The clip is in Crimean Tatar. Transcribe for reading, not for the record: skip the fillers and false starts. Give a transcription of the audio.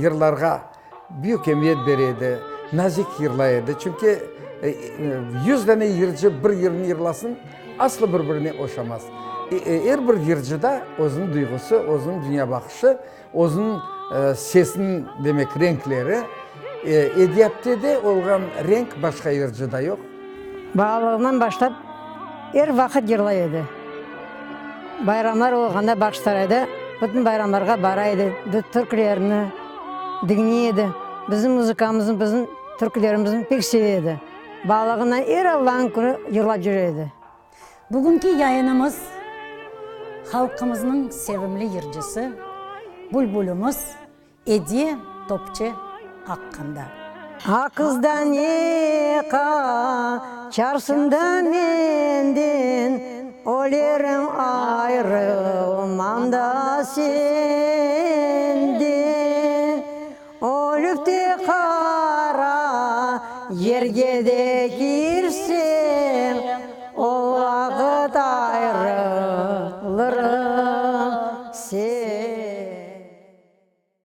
yırlarğa büyük emiyet bere edi, nazik yırlay edi. Çünki yüz dane yırcı bir yırnı yırlasın, aslı bir-birine oşamaz. Er bir yırcıda özüniñ duyğusı, özüniñ dünyabaqışı, özüniñ sesiniñ, demek, renkleri. Ediye aptede olğan renk başqa yırcıda yoq. Balalığından başlap er vaqıt yırlay edi. Bayramlar olğanda Bağçasarayda bütün bayramlarğa bara edi, türkülerni diñley edi. Bizim muzıkamıznı, bizim türkülerimizni pek seve edi. Balalığından er Allanıñ künü yırlap yüre edi. Bugünki yayınımız halqımıznıñ sevimli yırcısı, bülbülimiz Ediye Topçı aqqında. Aqızda ne qaçarsıñ da menden, Ölerim ayrılmam da senden. Ölüp te qara yerge de kirsem.